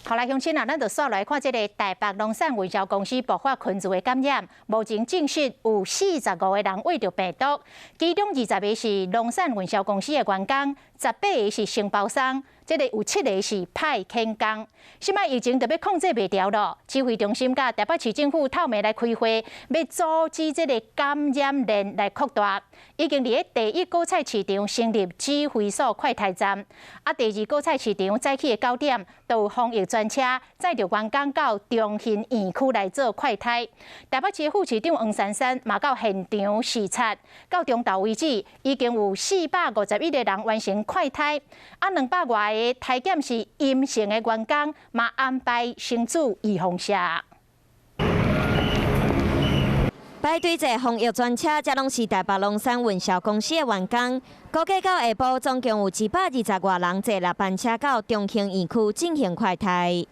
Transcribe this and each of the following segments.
好來，鄉親啊，咱就煞來看這个台北龍產運銷公司爆發群聚的感染，目前證實有45個人秽著病毒，其中20個是龍產運銷公司的員工，18個是承包商，這个有七個是派遣工。這擺疫情就欲控制袂牢囉，指揮中心佮台北市政府透暝來開會，欲阻止這个感染鏈來擴大。已經佇咧第一果菜市場成立指揮所快篩站，啊，第二果菜市場早起的9點都有防疫專車載著員工到中興院區來做快篩。台北市副市長黃珊珊嘛到現場視察，到中晝為止已經有451個人完成快篩，啊，200外个篩檢是陰性的員工嘛安排先注預防射。排隊坐防疫專車，這攏是台北龍產運銷公司的員工。估計到下晡，總共有120外人坐六班車到中興院區進行快篩。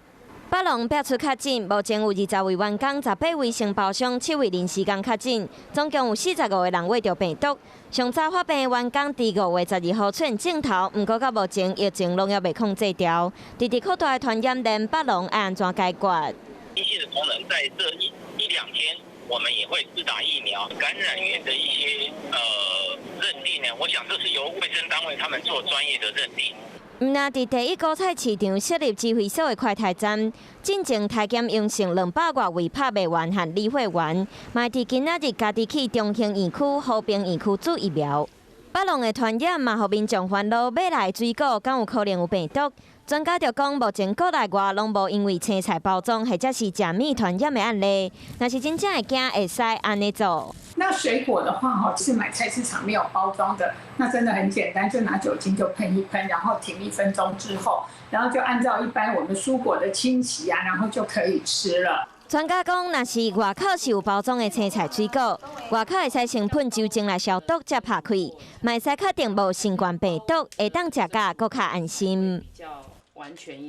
北龍爆出確診，目前有20位員工、18位承包商、七位臨時工確診，總共有45個人秽著病毒。上早發病的員工佇5月12號出現症頭，毋過到目前疫情攏猶未控制牢。持續擴大的傳染鏈，北龍愛按怎解決？一線的同仁在這一兩天，我們也會施打疫苗，感染源的一些認定呢，我想這是由衛生單位他們做專業的認定。毋但佇第一果菜市場設立指揮所的快篩站，進前篩檢陽性200外位拍賣員和理貨員，嘛佇今仔日家己去中興院區、和平院區注疫苗。北龍的傳染嘛，予民眾煩惱，買來的水果敢有可能有病毒？專家就講，目前國內外攏無因為青菜包裝或者是食物傳染的案例。若是真正會驚，會使按呢做。那水果的話，哈，是買菜市場沒有包裝的，那真的很簡單，就拿酒精就噴一噴，然後停1分鐘之後，然後就按照一般我們蔬果的清洗啊，然後就可以吃了。專家講，若是外口是有包裝的青菜水果，外口會使先噴酒精來消毒，才拍開，嘛會使確定無新冠病毒，會當食甲閣較安心。完全一